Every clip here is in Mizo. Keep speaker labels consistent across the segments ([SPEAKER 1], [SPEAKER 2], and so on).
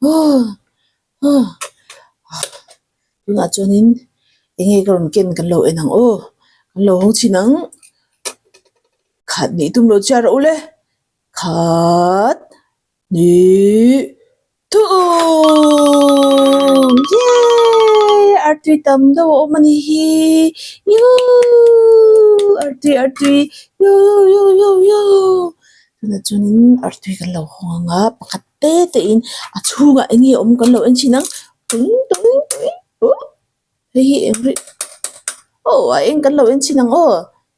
[SPEAKER 1] Aw tunah chuanin eng nge ka rawn ken kan lo en ang aw kan lo hawng chhin ang khat nih tum lo chiah rawh u le khat nih thum yay artui tam deuh a awm a nih hi yoo artui artui yo yo yo yo tunah chuanin artui kan lo hawng ang a pakhat. Te te in a chhungah eng nge awm kan lo en thin ang hei hi eng ri aw a eng kan lo en thin ang aw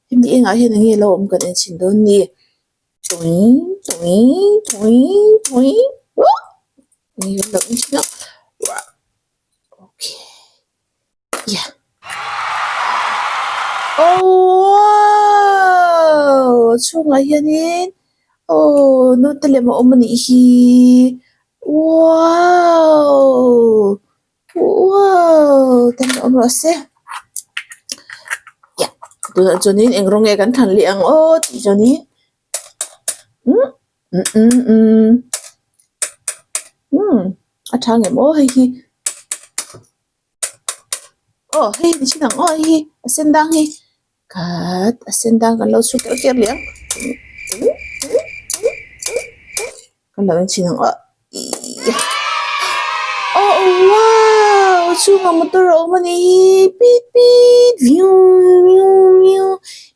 [SPEAKER 1] hemi engah hian eng nge lo awm kan en thin dawn ni eng nge kan lo en thin ang okay. Aww chhungah hianin aww naute lem a awm a nih hi wow wow tam awm rawh se tunah chuanin eng rawng nge kan thlan leh ang aw tih chuanin umm umm umm umm a tha ngem aw hei hi. Aw hei ni chin ang aw hei hi a sen dang hi khat a sen dang kan lo chhut kerh kerh leh ang kan lo en chhin ang aw ihh aw wow a chhungah motor a awm a nih hi pit pit viu viu viu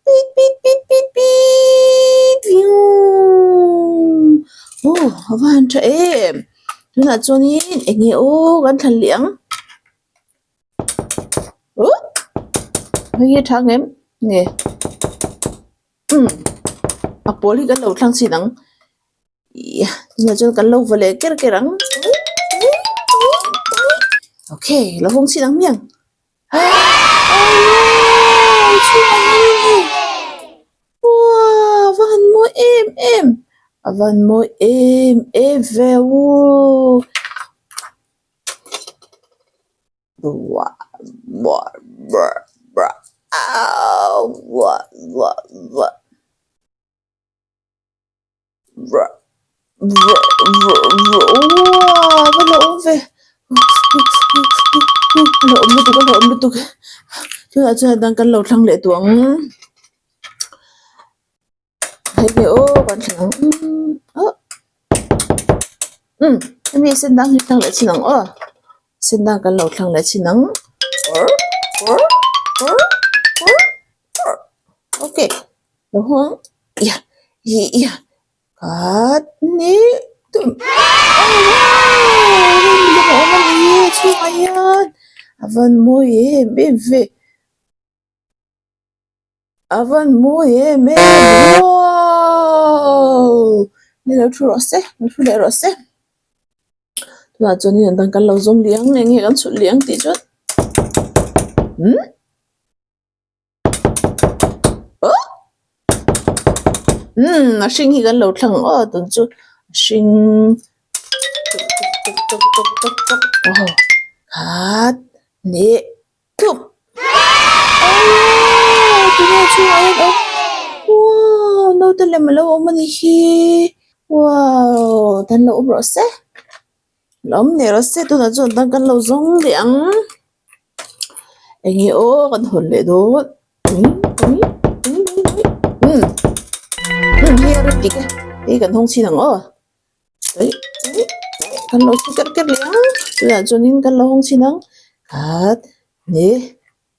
[SPEAKER 1] pit pit pit pit pit viu aw a va han tha em. Tunah chuanin eng nge aw kan thlan leh ang uh hei hi a tha ngem nge umm a pawl hi kan lo thlang chhin ang ihh tunah chuan kan lo va leh ker ker ang okay lo hawng chhin ang hmiang Wow a va han mawi em em a va han mawi em em ve u Uaa va hlauhawm ve a hlauhawm lutuk a hlauhawm lutuk tunah chuan a dang kan lo thlang leh tawh ang hei hi aw kan thlang ang ah umm hemi sen dang hi thlang leh chin ang aw sen dang kan lo thlang leh chin ang awr awr awr awr awr okay. Lo hawng ia ih ia khat ni tum oh wow hei mi lem a awm a ni a chhungah hian a van mawi em em ve a van mawi em em wow ni lo thu rawh se lo thu leh rawh se tunah chuanin a dang kan lo zawm leh ang eng nge kan chhut leh ang tih chuan umm. Umm a hring hi kan lo thlang aw tun chu a hring aw khat leh thup aww tunge chhungah hian awm wow naute lem alo awm a nih hi wow tan lo awm rawh se. Lo awm leh rawh se tunah chuan dang kan lo zawng leh ang eng nge aw kan hawn leh dawn umm umm hei a rem dik e hei kan hawng chhin ang aw kan lo chhu kerh kerh leh ang tunah chuanin kan lo hawng chhin ang khat hnih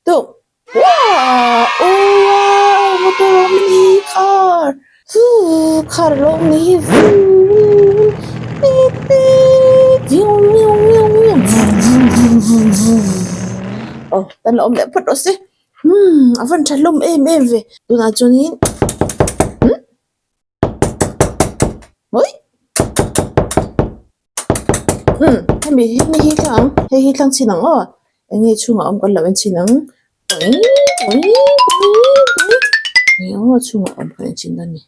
[SPEAKER 1] Tuk Wow! Oh wow! Motor a awm hi car Huu car a lo awm hi vum vum pit pit viu viu viu viu vum vum vum vum vum Aw kan la awm leh phawt rawh se Umm a van tha hlawm em em ve tunah chuanin umm Ui umm hemi hemi hi thlang ang hei hi thlang chhin ang aw eng nge chhungah awm kan lo en chhin ang ui ui ui ui eng aw chhungah awm kan en chhin dawn ni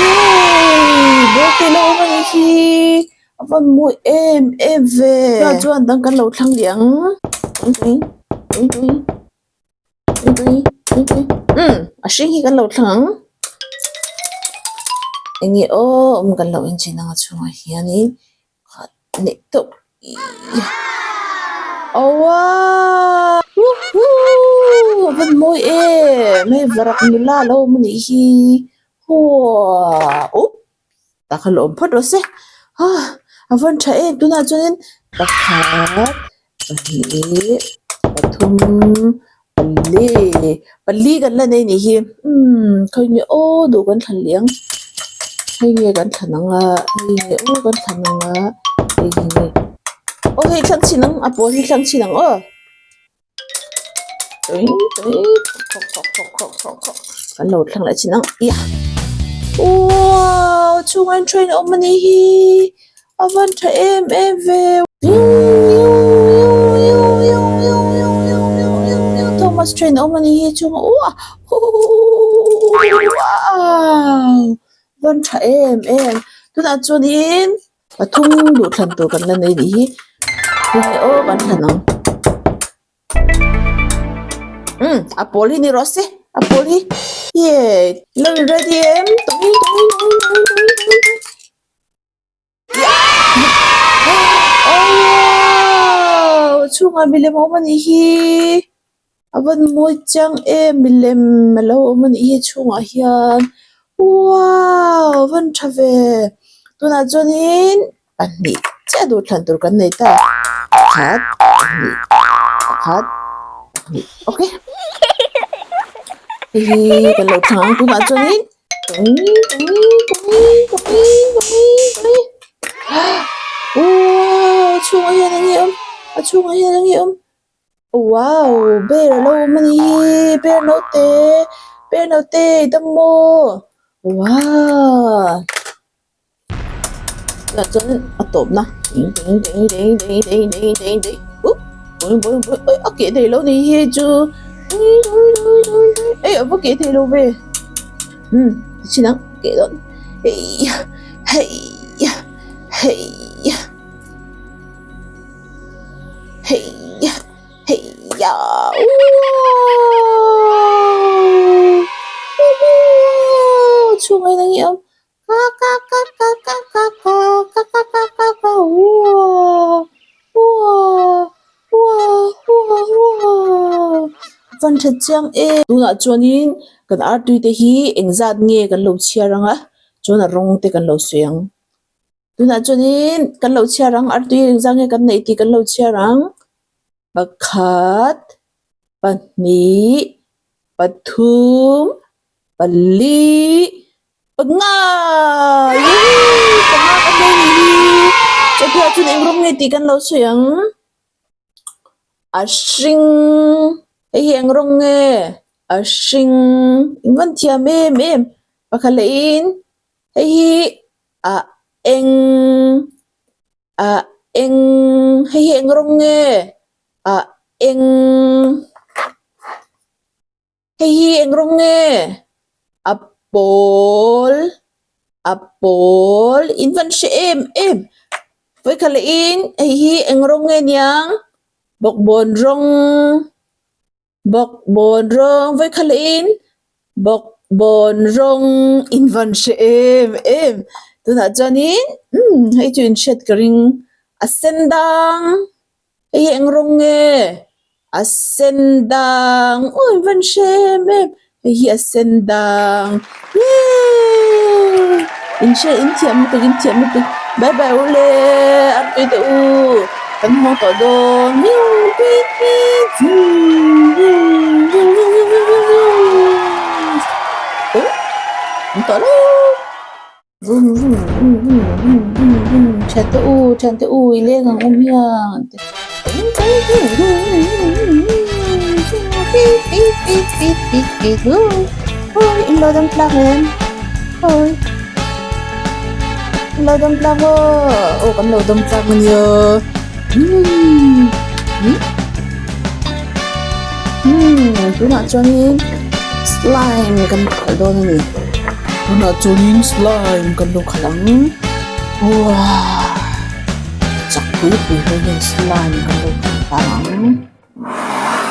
[SPEAKER 1] yay birthday lo awm a nih hi a van mawi em em ve chuan dang kan lo thlang leh ang ui ui ui ui. Umm a hring hi kan lo thlang ang eng nge aw awm kan lo en chin ang a chhungah hianin khat. Neih tawp Aww Woohoo a van mawi em hei varak nula a lo awm a nih hi huaa up tak a la awm phawt rawh se a van tha em tunah chuanin pakhat pahnih pathum pali pali kan la nei a nih hi umm khawi nge aw duh kan thlan leh ang hei nge kan thlan ang a hei nge aw kan thlan ang a hei hi nge aw hei thlang chhin ang a pawl hi thlang chhin ang aw kan lo thlang leh chin ang ia wow chhungah hian train a awm a nih hi a van tha em em ve Thomas train a awm a nih hi chhungah uah wow van tha em em tunah chuanin Pathum duh thlan tur kan la nei nih hi tunge aw kan thlan ang umm a pawl hi ni rawh se a pawl hi ye lo in ready em tawng tawng tawng tawng tawng tawng aww chhungah milem a awm a nih hi a van mawi chiang em milem a lo awm a nih hi chhungah hian Wow! Van tha ve. Tunah chuanin pahnih chiah duhthlan tur kan nei ta. Pakhat, pahnih, pakhat, pahnih. Okay. Hei hi kan lo thlang ang. Tunah chuanin Wow! A chhungah hian eng nge awm? A chhungah hian eng nge awm? Wow! Bear a lo awm a ni hi bear naute bear naute i dam maw wow tunah chuan a tawp na ding ding ding ding ding ding ding ding ding up bawi bawi bawi awi a keh thei lo ni hi chu ei a va keh thei lo ve umm tichhin ang keh dawn hei hei hei. Heiya heiya uaw chhungah hian enge awm ka ka ka ka ka ka ka ka ka ka ka ka uaw uaw uaw uaw uaw van tha chiang em tunah chuanin kan artui te hi engzat nge kan lo chhiar ang a chuan a rawng te kan lo sawi ang. Tunah chuanin kan lo chhiar ang artui engzah nge kan neih tih kan lo chhiar ang pakhat pahnih pathum pali panga yee panga kan nei nih hi chawhmeh ah chuan eng rawng nge tih kan lo sawi ang a hring hei hi eng rawng nge a hring in van thiam em em pakhat leh in hei hi. A eng a eng hei hi eng rawng nge a eng hei hi eng rawng nge a pawl a pawl in van hre em em vawikhat leh in hei hi eng rawng nge niang bawkbawn rawng. Bawkbawn rawng vawikhat leh in bawkbawn rawng in van hre em em tunah chuanin umm hei chu in hriat ka ring a sen dang hei hi eng rawng nge a sen dang aw in van hre em em hei hi a sen dang yeee in hre in thiam lutuk in thiam lutuk bye bye u le a tui teh u kan haw tawh dawn an tawh lo thian te u thian te u i leng ang awm hian in lo dam tlak em oi in lo dam tlak aw aw kan lo dam tlak ania umm umm tunah chuanin slime kan khalh dawn a ni tunah chuanin slime kan lo khalh ang uaah. Chak pui pui ho hian slime kan lo khalh tlang ang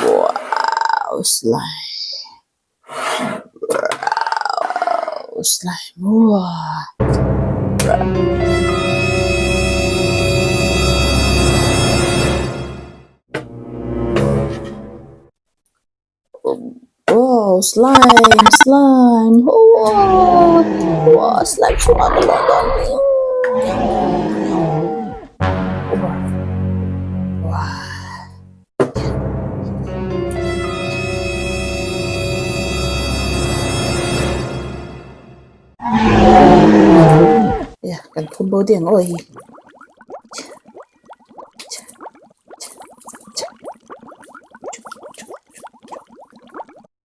[SPEAKER 1] wow slime wow slime uah. Slime slime huaa huaa slime chhungah ka luah dawn Kan phum bo ding aw hi.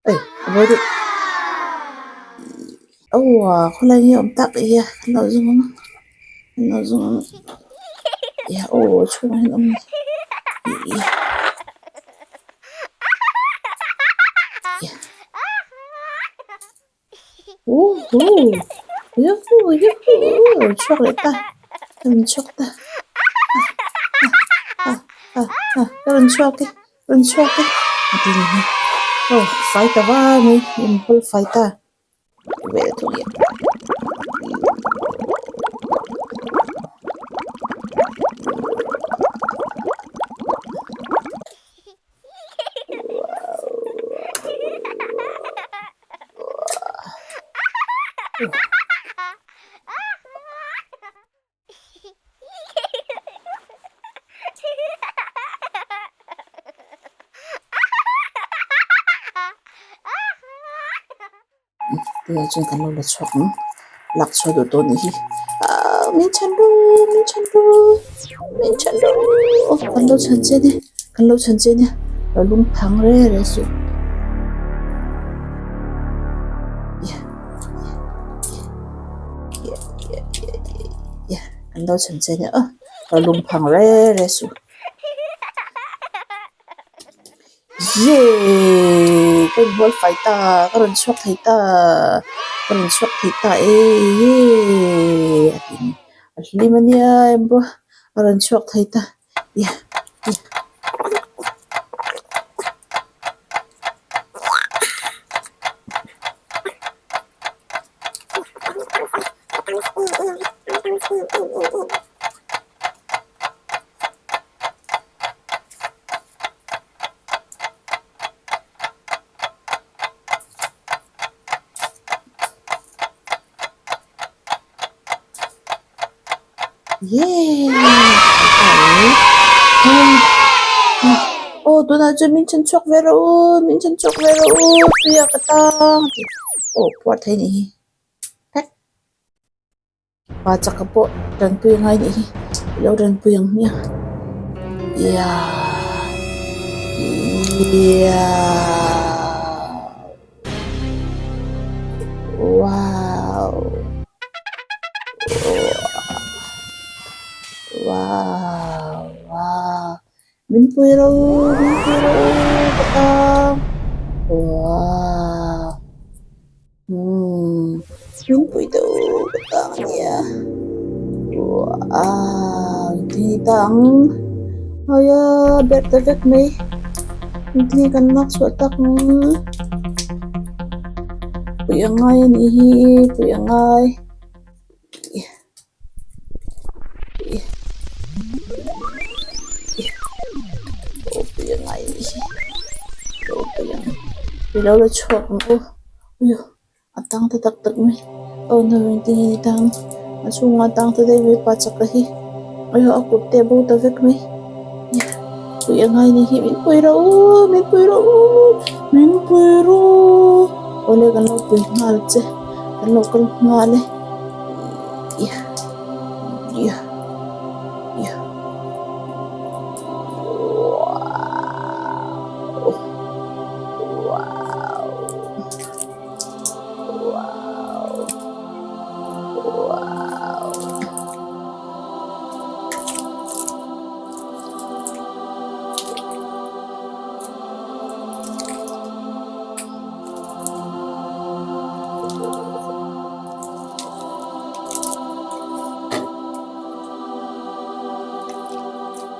[SPEAKER 1] Ei a bo deuh aw khawlai hi a awm tak e a kan lo zawng ang kan lo zawng ang ia aw a chhungah hian a awm a ni ia Yuhuu chhuak leh ta ka rawn chhuak ta ka rawn chhuak e rawn chhuak e a ti ni hi aw fai ta var mai inpawl fai ta vel thung hi. Tunah chuan kan lo la chhuak ang lak chhuah duh tawh anih hi ahh min chhan ru min chhan ru min chhan ru aw kan lo chhan che ania kan lo chhan che ania lo lung phang re re suh. Kan lo chhan che ania aw lo lung phang re re suh. Yee ka inbual fai ta ka rawn chhuak thei ta ka rawn chhuak thei ta e yee a ti ni a hlim ania engpawh a rawn chhuak thei ta yeah yeah. Aw tunah chuan min chhan chhuak ve rawh u min chhan chhuak ve rawh u tuia ka tang a ti aw puar thei a nih hi vek. Pa chaka pawh tanpui a ngai nih hi ilo tanpui ang hmiang yeah yeah wow wow wow min pui ro min pui ro ka tang wow. Umm lungpui deuh ka tang a nia uah engtin nge ta ang aia berh ta vek mai engtin nge kan lak chhuah tak ang puih a ngai a nih hi puih a ngai. Ilo la chhuak ang u a tang ta tak tak mai aw no engtin nge ni ta ang a chhungah a tang ta daih mai pa chak a hi a kut te a bo ta vek mai puih a ngai ni hi min pui rawh u min pui rawh u min pui rawh awle kan lo pui nghal che kan lo kal nghal e.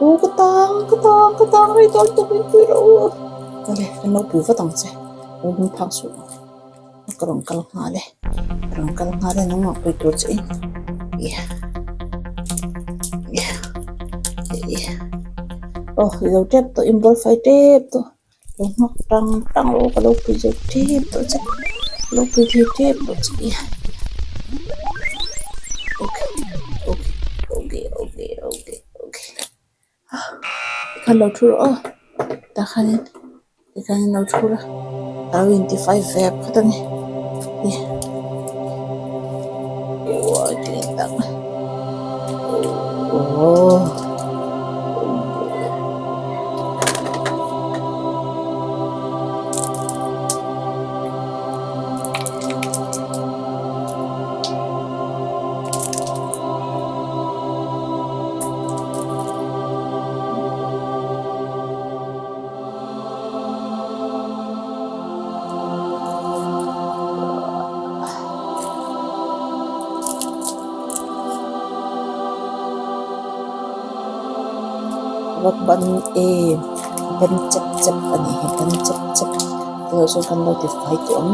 [SPEAKER 1] Aw ka tang ka tang ka tang rei dawn tawp in pui rawh u awle kan lo pui vat ang che lo lung phak suh ang ka rawn kal nghal e ka rawn kal nghal e nangmah pui tur che in yeah yeah yeah aw i lo tep tawh in ball fai tep tawh. Lo nghak tang tang rawh ka lo pui zo tep tawh che ka lo pui thei tep tawh che nia okay okay okay okay okay okay tikhan lo thu rawh aw tah khanin tikhanin lo thu la a lo intifai ve phawt a ni Aww. Va ban em ban chep chep a nih hi ban chep chep tunah chuan kan lo ti fai tawh ang.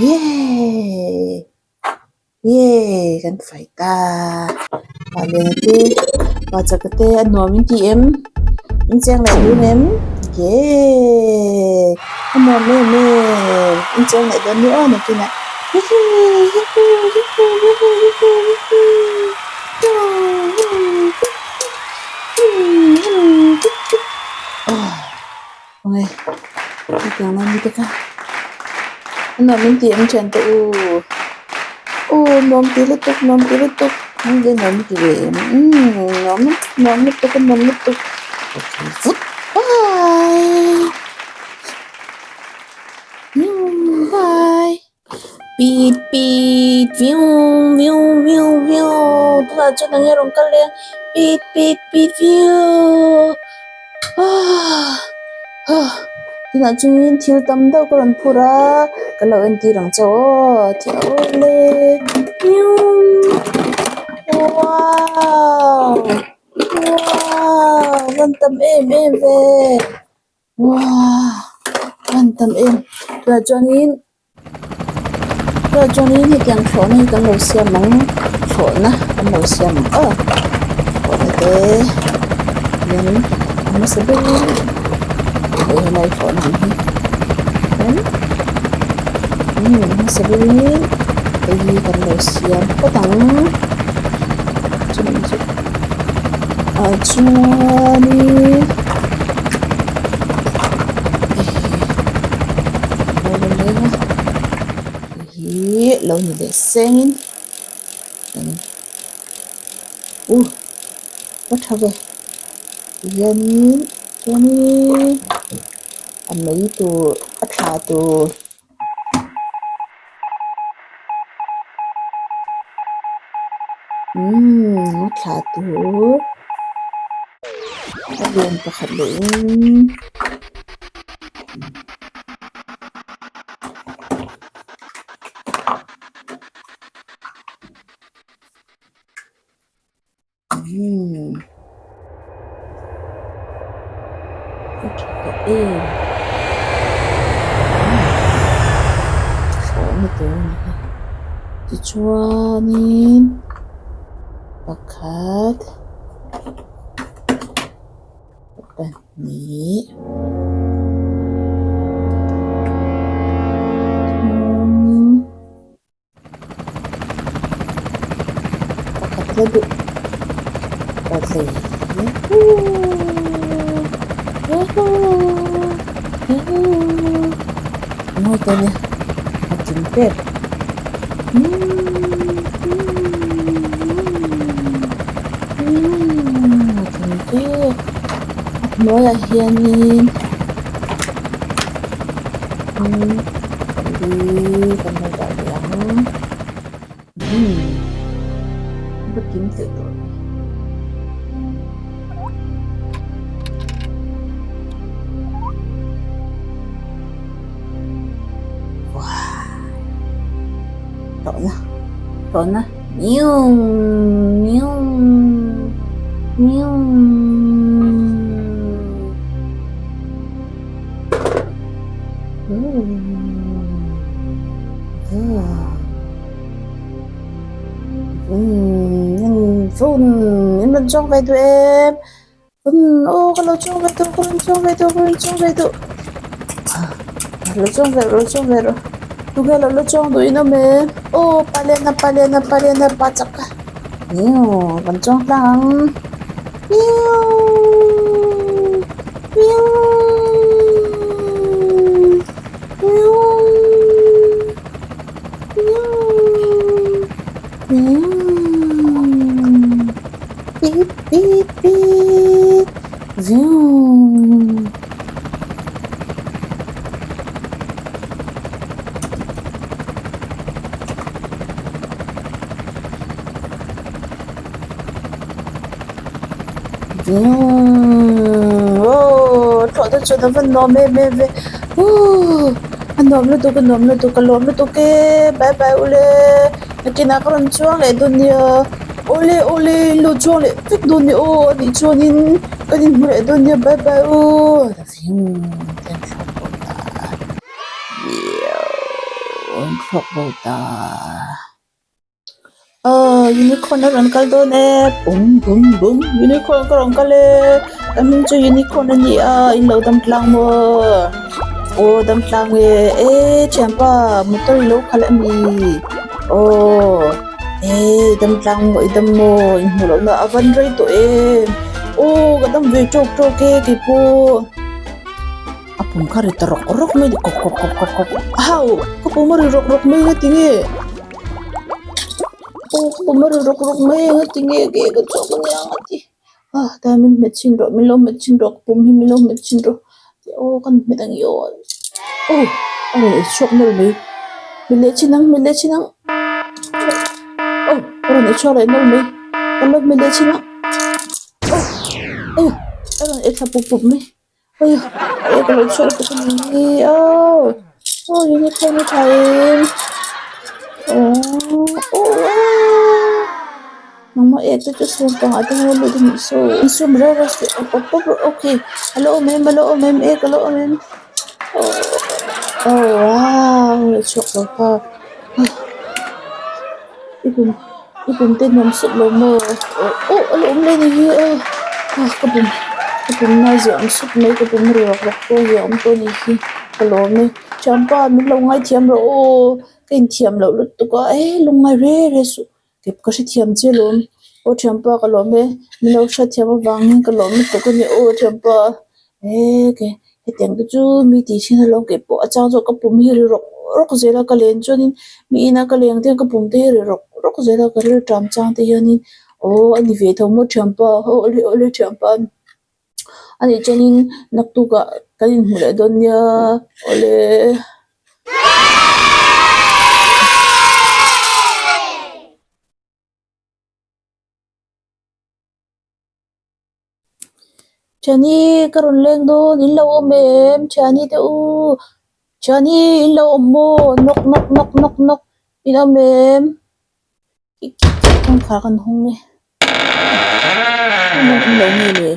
[SPEAKER 1] Yay! Yay! Kan fai ta. Pa Liana te, Pa Chaka te a nuam in ti em? In cheng leh dun em? Yay! A nuam em em. In cheng leh dawn ni aw nakinah. Hihi! Hihi! Hihi! Hihi! Hihi! Hihi! Hetiang nan mite kha a nuam in tih an thian tawh u aw nuam ti lutuk nuam ti lutuk enge nuam ti ve em umm nuam nuam lutuk a nuam lutuk okay vut bye umm bye. Pit pit viu viu viu viu tunah chuan eng nge rawn kal leh a pit pit pit viu ah ah tunah chuanin thil tam deuh ka rawn phur a ka lo entir ang che aw thil awle viu wow wow van tam em em ve. Wow a tam em tunah chuanin tunah chuanin hetiang thlawhna hi kan lo siam ang thlawhna kan lo siam ang aw thlawhna te hian a hmasa berin hei helai thlawhna ang hi hian umm a hmasa berin hei hi kan lo siam phawt ang chumi chu ah chuanin. Hi lo ni leh sengin uh va tha ve tihianin chuanin a mei tur a thla tur. Umm a thla tur a lian pakhat leh in Umm a tha tawh em thlawhna tur a ni a tichuanin pakhat pahnih thum. Pakhat la duh pahnih yahoo yahoo yahoo mawi ta nia a kim pek umm umm a kim pek a hnuaiah hianin umm. Pali kan lo dah leh ang umm va kim teh tawh ve. Tawhna tawhna mium mium mium. Umm phone in rawn chuang ve duh em umm aw ka lo chuang ve duh ka rawn chuang ve duh ka rawn chuang ve duh lo chuang ve rawh lo chuang ve rawh tunge lo la chuang duh in awm em aw paliana paliana paliana pa chak a iuh kan chuang tlang ang iuh iuh iuh. Beep beep beep zoom. Zoom. Oh, thlawh te chuan a va nuam em em ve. Ooh. A nuam lutuk a nuam lutuk a lawm lutuk e bye bye ule nakinah ka rawn chuang leh dawn nia awle awle in lo chuang leh vek dawn nia aw anih chuanin kan inhmu leh dawn nia bye bye u te an thlawk bo ta an thlawk bo ta. Aw unicorn a rawn kal dawn e bum bum bum unicorn ka rawn kal e ka hming chu unicorn a ni a in lo dam tlang maw aw dam tlang e e thianpa motor i lo khalh a ni aw e i dam tlang maw i dam maw in hmuh loh na a van rei tawh em aw ka dam ve tawk tawk e keipawh. A pum kha ri ta rawk rawk mai ni kawk kawk kawk kawk kawk hau ka pum a ri rawk rawk mai nga tinge aw ka pum a ri rawk rawk mai nga tinge ke ka chhuak a nia nga ti a tlai min hmet chhin rawh min lo hmet chhin rawh ka pum hi min lo hmet chhin rawh aw ka hmet ang i aw aw a rawn ei chhuak nawlh mai hmet leh chhin ang hmet leh chhin ang aw a rawn ei chhuak leh nawlh mai ka lo hmet leh chhin ang aw aw a rawn ei thla pup pup mai. Hei ka lo chhuak lutuk a ni aw aw unicorn a tha em aww aw nangmah ek te chu sawm pangah te ho lut a nih saw insum reuh reuh suh awp awp awp rawh okay a la awm em a la awm em ek a la awm em aw aw wow a chhuak lo ta i pum i pum te nuam sup lo maw aw a la awm leh ni hi aw ka pum ka pum na ziah awm sup mai ka pum ri rawk rawk pawh ziah awm tawh a nih hi ka lawm e thianpa min lo ngaithiam rawh aw ka inthiam loh lutuk a e lungngai re re suh ka hrethiam che lawm aw thianpa ka lawm e min lo hriatthiam avangin ka lawm lutuk a ni aw thianpa he hetiang te chu mi tih thin alawm kei pawh a chang chu ka pum hi ri rawk rawk zel a ka len chuanin mi ina ka leng te hian ka pum te hi ri rawk rawk zel a ka ril ṭam chang te hianin aw a ni ve tho maw ṭhianpa aw awle awle ṭhianpa anih chuanin naktukah kan inhmu leh dawn nia awle. Thiani ka rawn leng dawn in lo awm em thiani te u thiani in lo awm maw nawk nawk nawk nawk nawk in awm em kawngkhar kan hawng e engmah awm lo nge le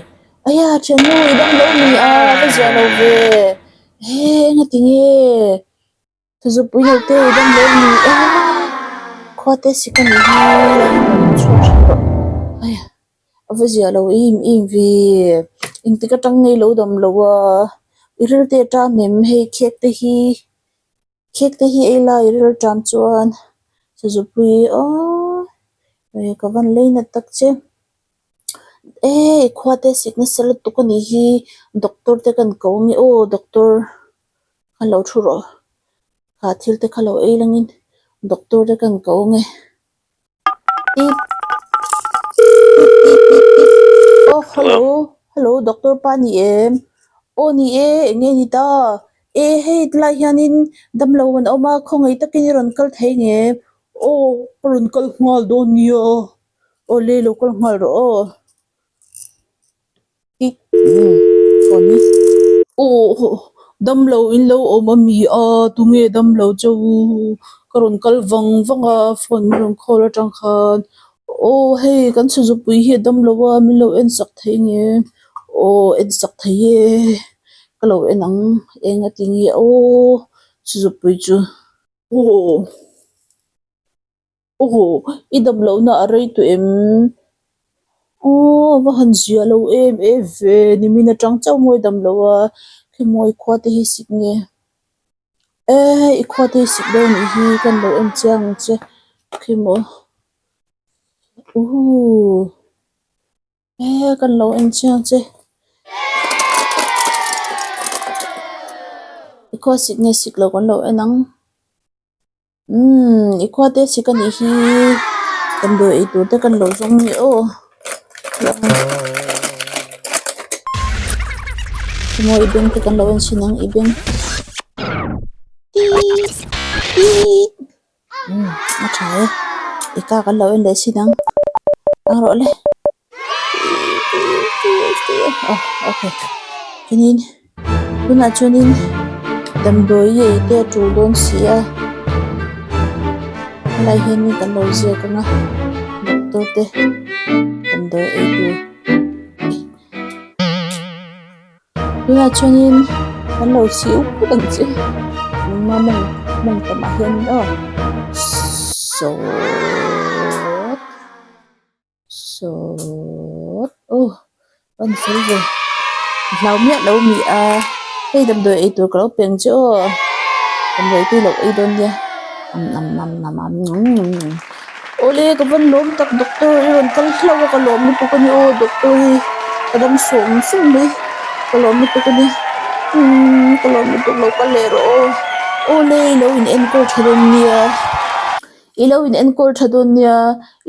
[SPEAKER 1] aya thiannu i dam lo mi a va ziah lo ve he engati nge. Zupui ho te i dam lo ni e khua te sik a nih hi a chhuak thin tawh ai a va ziah lo em em ve engtik atang nge i lo dam lo a i ril te a tam em hei khek te hi khek te hi ei lai i ril tam chuan zupui aww ka van lei nat tak che. E khua te sik nasa lutuk a nih hi doctor te kan ko ange aw doctor kha lo thu rawh kha thil te kha lo ei langin doctor te kan ko ange tip tip tip tip tip aw hello hello doctor pa ni em aw ni e eng nge ni ta e hei tilai hianin damlo an awm a khawngaih takin i rawn kal thei nge aw ka rawn kal nghal dawn nia. Aw le lo kal nghal rawh aw tik phone hi aw damlo in lo awm a mi a tunge damlo chu ka rawn kal vang vang a phone min rawn call atang khan aw hei kan chhuzupui hi a damlo a min lo en sak thei nge aw en sak thei e ka lo en ang eng a ti nge aw chhuzupui chu. Aw aw i dam lohna a rei tawh em? Aw va han zia lo em em ve nimin atang chauh mawi dam lo a khemawi khua te hi sik nge e i khua te hi sik dawn anih hi ka lo en chiang ang che khemaw uhh. He kan lo en chiang che. I khua sik nge sik lo kan lo en ang. Umm i khua te sik a nih hi damdawi ei tur te kan lo zawng nge aw. Emaw i beng te kan lo en chhin ang i beng. Tiit tiit. Umm a tha e i ka kan lo en leh chin ang ang rawh le aw okay chuanin tunah chuanin damdawi ei te a tul dawn si a helai hianin kan lo ziak ang a doctor te damdawi ei tur. Tunah chuanin kan lo chhiu phut ang che engmah mawng mawng tamah hian aw sawt sawt aw a ni fel ve hlau miah lo mi a hei damdawi ei tur ka lo pe ang che aw damdawi te i lo ei dawn nia Awle ka van lawm tak doctor i rawn kal hlauh a ka lawm lutuk a ni aw doctor hi ka dam sawng sawng mai ka lawm lutuk a ni umm ka lawm lutuk lo kal leh rawh aw awle i lo in enkawl tha dawn nia i lo in enkawl tha dawn nia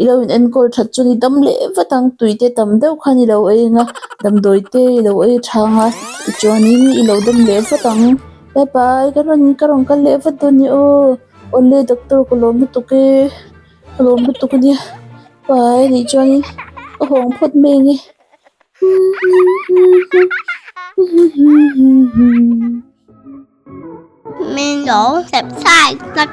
[SPEAKER 1] i lo in enkawl that chuan i dam leh vat ang tui te tam deuh khan i lo ei ang a damdawi te i lo ei tha ang a tichuanin i lo dam leh vat ang bye bye ka rawn ka rawn kal leh vat dawn nia aw. Awle doctor ka lawm lutuk e ka lawm lutuk ania pai anih chuanin ka hawng phawt mai ang e.
[SPEAKER 2] Min lo subscribe tak.